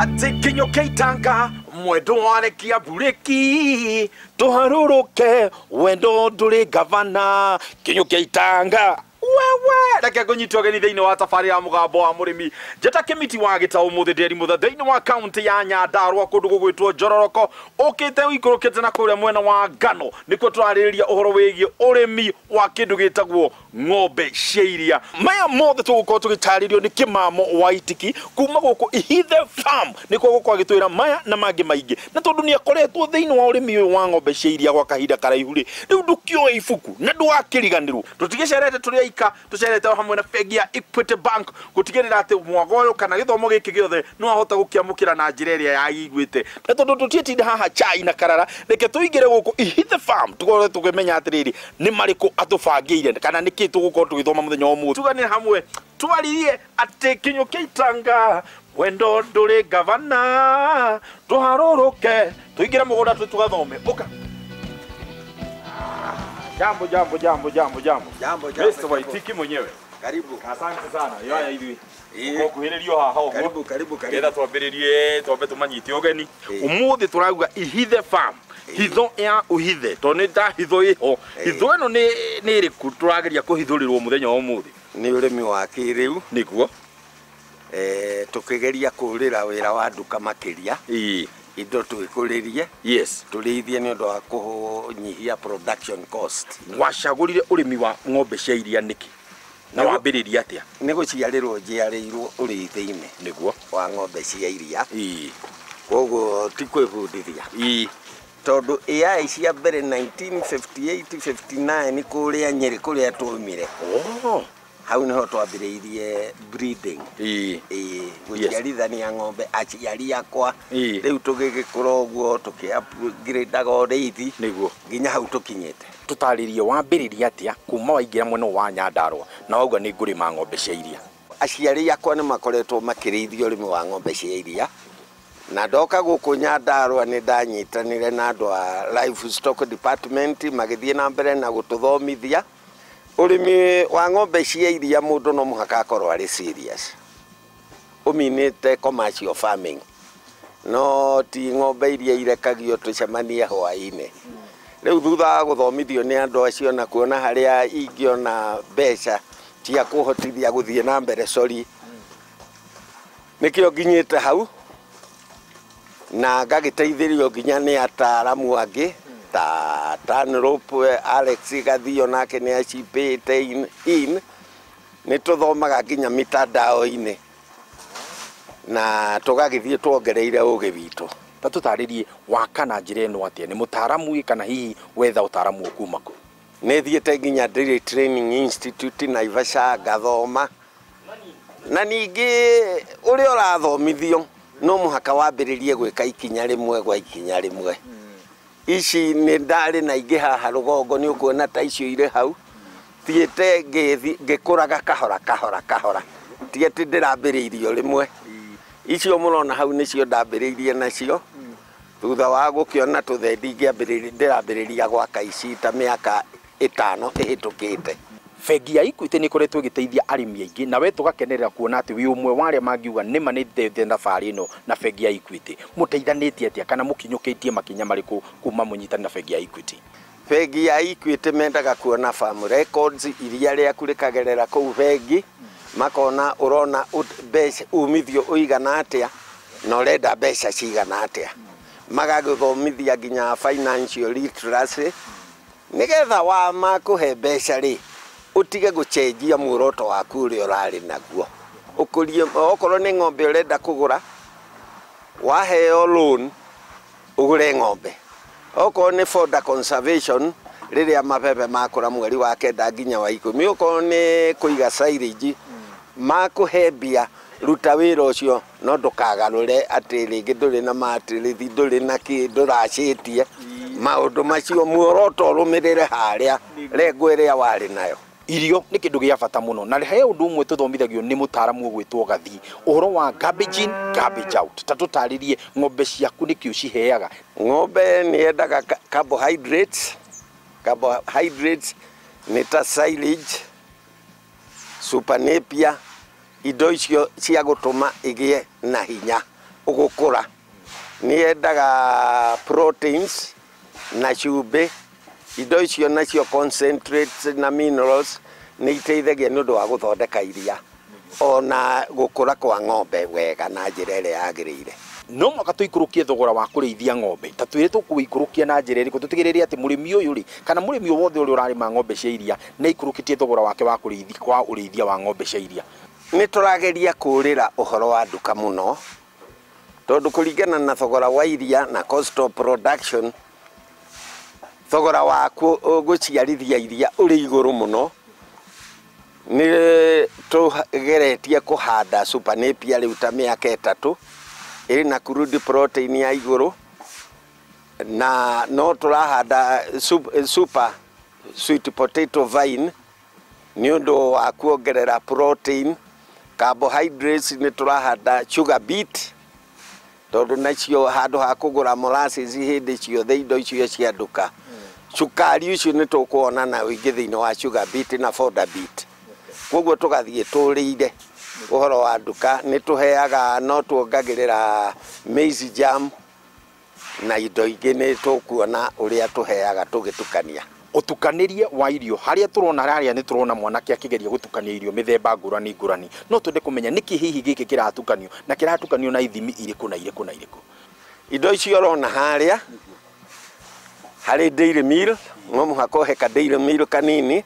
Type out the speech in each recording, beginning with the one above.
Atĩ kinyũkia itanga mwendo warekia bureki tũharũrũke wendo ndũrĩ gavana kinyũkia itanga wewe reke ngũnyitwo ũgeni thĩinĩ wa tabarĩra ya mũgambo wa mũrĩmi njeta kĩmiti wa gĩtaũ mũthĩ nderi mũtha thĩinĩ wa kaunti ya Nyandarũa kũndũ gũgwĩtwo Njororoko ũkĩte ũikũrũkĩte na kũrĩa mwena wa Ngano nĩkuo tũrarĩrĩria ũhoro wĩgiĩ ũrĩmi wa kĩndũ gĩtagwo ng'ombe cia iria. Maya mothe tũgũkorwo tũgĩtarĩrio nĩ Kĩmamo wa Itiki kuma gũkũ Ihithe Farm nĩkuo gũkorwo agĩtwĩra maya na mangĩ maingĩ, na tondũ nĩ akoretwo thĩinĩ wa ũrĩmi ũyũ wa ng'ombe cia iria gwa kahinda karaihu rĩ, rĩu ndũkĩoe ibuku na ndũgakĩriganĩrwo. Tũtigĩcerete tũrĩ aika, tũcerete hamwe na bengi ya Equity Bank gũtigĩrĩra atĩ mwaga ũyũ kana gĩthomo gĩkĩ gĩothe nĩ wahota gũkĩamũkĩra na njĩra ĩrĩa yaiguĩte. Na tondũ tũtiĩtinda haha chai na karara, reke tũingĩre gũkũ Ihithe Farm tũkorwo tũkĩmenya atĩrĩrĩ nĩ marĩkũ atũbangĩire kana nĩkĩ tũgũkorwo tũgĩthoma mũthenya wa ũmũthĩ. Tugane hamwe twaririe atĩ kinyũkia itanga wendo ndũrĩ gavana tũharũrũke tũingĩre mũgũnda tũgathome. Ũka. Jambo, jambo, jambo, jambo, jambo. Jambo, jambo. Mr. Waitiki mwenyewe. Karibu. Asante sana. Yoya ithuĩ. Gũkuhĩrĩrio haha ũguo. Karibu, karibu, karibu. Getha twambĩrĩrie twambe tũmanyite ũgeni. Ũmũthĩ tũrauga Ihithe Farm. Hitho ya ũhithe tondũ nĩ ta hitho ĩho. Hitho ĩno nĩ ĩrĩkũ tũrageria kũhithũrĩrwo mũthenya wa ũmũthĩ? Nĩ ũrĩmi wa kĩrĩu. Nĩguo. Tũkĩgeria kũũrĩra wĩra wa nduka makĩria. Indo twĩkũrĩrie. Yes. Tũrĩithie nĩ ũndũ wa kũnyihia production cost. Wacagũrire ũrĩmi wa ng'ombe cia iria nĩkĩ? Na wambĩrĩria atĩa? Nĩ gũciarĩrwo njiarĩirwo ũrĩithi-inĩ. Nĩguo. Wa ng'ombe cia iria. Koguo ti kwĩbundithia. Tondũ AI cia mbere 1958 59 kũrĩa Nyĩrĩ kũrĩa twaumire. Hau nĩho twambĩrĩirie breeding. Gũciarithania ng'ombe aciari akwa. Rĩu tũgĩgĩkũra ũguo tũkĩ-upgrade-aga ũrĩithi. Nĩguo. Nginya hau tũkinyĩte. Tũtarĩrie wambĩrĩria atĩa kuma waingĩra mwena wa Nyandarũa na wauga nĩ ngũrĩma ng'ombe cia iria? Aciari akwa nĩ makoretwo makĩrĩithia ũrĩmi wa ng'ombe cia iria. Na ndoka gũkũ Nyandarũa nĩ ndanyitanire na andũ a livestock department magĩthiĩ na mbere na gũtũthomithia. Ũrĩmi wa ng'ombe cia iria mũndũ no mũhaka akorwo arĩ serious. Ũminĩte commercial farming. No ti ng'ombe iria irekagio tũcemanie hwaĩ-inĩ. Rĩu thutha wa gũthomithio nĩ andũ acio na kuona harĩa ingĩona mbeca cia kũhotithia gũthiĩ na mbere, sorry, nĩkĩo nginyĩte hau na ngagĩteithĩrĩrio nginya nĩ ataaramu angĩ ta Tanrope Alex Gathio nake nĩ acipĩte in nĩ tũthomaga nginya mitandao-inĩ na tũgagĩthiĩ tuongereire ũgĩ witũ. Ta tũtarĩrie waka na njĩra ĩno atĩa? Nĩ mũtaaramu kana hihi wetha ũtaaramu kuma kũ? Nĩ thiĩte nginya Dairy Training Institute Naivasha ngathoma, na ningĩ ũrĩa ũrathomithio no mũhaka wambĩrĩrie gwĩka ikinya rĩmwe gwa ikinya rĩmwe. Ici nĩ ndarĩ na ingĩ haha rũgongo nĩ ũkuona ta icio irĩ hau, thiĩte ngĩkũraga kahora kahora kahora, ti atĩ ndĩrambĩrĩirie rĩmwe. Icio mũrona hau nĩcio ndambĩrĩirie nacio. Thutha wa gũkĩona tũthendi ndĩrambĩrĩria gwaka ici ta mĩaka 5 ĩhĩtũkĩte. Bengi ya Equity nĩ ĩkoretwo ĩgĩteithia arĩmi aingĩ na we tũgakenerera kuona atĩ wĩ ũmwe wa arĩa mangiuga nĩma nĩ ndĩte thabarĩ ĩno na bengi ya Equity. Mũteithanĩtie atĩa kana mũkinyũkĩtie makinya marĩkũ kuma mũnyitane na bengi ya Equity? Bengi ya Equity mendaga kuona farm records iria rĩaku rĩkagerera kũu bengi, makona ũrona mbeca umithio ũigana atĩa na ũrenda mbeca cigana atĩa, magagũthomithia nginya financial literacy nĩgetha wa makũhe mbeca rĩ ũtige gũcenjia muoroto waku ũrĩa ũrarĩ naguo. Ũkũrie okorwo nĩ ng'ombe ũrenda kũgũra, waheo loan ũgũre ng'ombe. Okorwo nĩ fodder conservation rĩrĩa mabebe makũra mweri wa 9 nginya wa 10, okorwo nĩ kũiga silage makũhe mbia, ruta wĩra ũcio no ndũkagarũre atĩ rĩngĩ ndũrĩ na matĩrĩthi, ndũrĩ na kĩ, ndũracĩtie maũndũ macio, muoroto ũrũmĩrĩre harĩa rengo ĩrĩa warĩ nayo. Irio nĩ kĩndũ gĩa bata mũno, na he ũndũ ũmwe tũthomithagio nĩ mũtaaramu ũgwĩtwo Gathii ũhoro wa garbage in garbage out. Ta tũtarĩrie ng'ombe ciaku nĩkĩ ũciheaga? Ng'ombe nĩ yendaga carbohydrates. Carbohydrates nĩ ta silage, super napier, indo icio cia gũtũma ĩgĩe na hinya. Gũkũra nĩ yendaga proteins na cumbĩ. Indo icio nacio concentrates na minerals nĩ iteithagia nĩ ũndũ wa gũthondeka iria ona gũkũra kwa ng'ombe wega na njĩra ĩrĩa yagĩrĩire. No mwaka tũikũrũkie thogora wa kũrĩithia ng'ombe, ta twĩre tũkũikũrũkia na njĩra ĩrĩkũ, tũtigĩrĩre atĩ mũrĩmi ũyũ rĩ, kana mũrĩmi o wothe ũrĩa ũrarĩma ng'ombe cia iria nĩ aikũrũkĩtie thogora wake wa kũrĩithia kwa ũrĩithia wa ng'ombe cia iria. Nĩ tũrageria kũrĩra ũhoro wa nduka mũno, tondũ kũringana na thogora wa iria na cost of production, thogora wa gũciarithia iria ũrĩ igũrũ mũno. Nĩ tũgeretie kũhanda super napier rĩu ta mĩaka 3, ĩrĩ na crude protein ya igũrũ, na no tũrahanda super sweet potato vine nĩ ũndũ wa kuongerera protein. Carbohydrates nĩ tũrahanda sugar beet, tondũ nacio handũ ha kũgũra molasses hĩndĩ ciothe indo icio cia nduka, cukari ũcio nĩ tũkuona na ũingĩ thĩinĩ wa sugar beet na fodder beet. Koguo tũgathiĩ tũrĩire ũhoro wa nduka. Nĩ tũheaga, no tuongagĩrĩra maize jam na indo ingĩ, nĩ tũkuona ũrĩa tũheaga tũgĩtukania. Ũtukanĩrie wa irio harĩa tũrona harĩa nĩ tũrona mwanake akĩgeria gũtukania irio mĩthemba ngũrani ngũrani. No twende kũmenya nĩkĩ hihi gĩkĩ kĩratukanio na kĩratukanio na ithimi irĩkũ na irĩkũ na irĩkũ. Indo icio ũrona harĩa harĩ dairy meal, no mũhaka ũhe ka dairy meal kanini.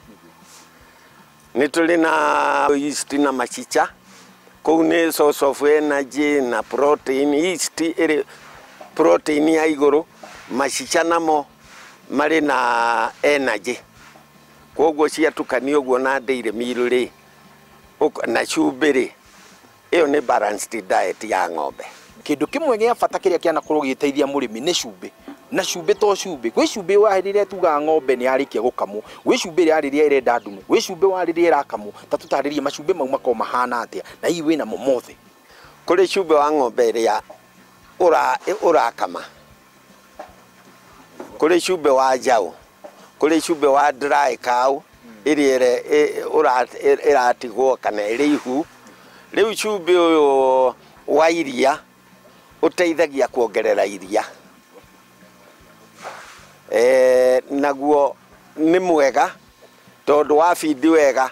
Nĩ tũrĩ na yeast na machicha, kũu nĩ source of energy na protein. Yeast ĩrĩ protein ya igũrũ, machicha namo marĩ na energy. Koguo ciatukanio ũguo na dairy meal rĩ, na cumbĩ rĩ, ĩyo nĩ balanced diet ya ng'ombe. Kĩndũ kĩmwe gĩa bata kĩrĩa kĩanakorwo gĩgĩteithia mũrĩmi nĩ cumbĩ. Na cumbĩ to cumbĩ, gwĩ cumbĩ wa rĩrĩa tugaga ng'ombe nĩ yarĩkia gũkamwo, gwĩ cumbĩ ya rĩrĩa ĩrenda ndume, gwĩ cumbĩ wa rĩrĩa ĩrakamwo. Ta tũtarĩrie macumbĩ mau makoragwo mahana atĩa, na hihi wĩnamo mothe. Kũrĩ cumbĩ wa ng'ombe ĩrĩa ũrakama, kũrĩ cumbĩ wa njaũ, kũrĩ cumbĩ wa dry cow ĩrĩa ĩratigwo kana ĩrĩ ihu. Rĩu cumbĩ ũyũ wa iria ũteithagia kuongerera iria, naguo nĩ mwega tondũ wa bindi wega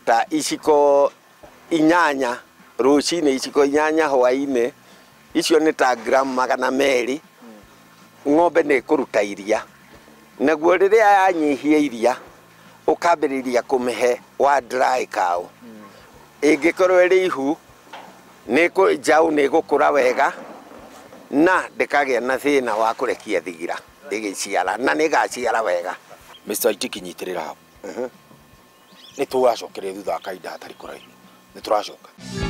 ta iciko 8 rũcinĩ, iciko 8 hwaĩ-inĩ, icio nĩ ta gramu 200, ng'ombe nĩ ĩkũruta iria. Naguo rĩrĩa yanyihia iria ũkambĩrĩria kũmĩhe wa dry cow. Ĩngĩkorwo ĩrĩ ihu, njaũ nĩ ĩgũkũra wega na ndĩkagĩa na thĩna wa kũrekia thigira ĩgĩciara, na nĩ ĩgaciara wega. Mr. Aitiki, nyitĩrĩra hau. Nĩ tũgacokereria thutha wa kahinda hatarĩ kũraihu. Nĩ tũracoka.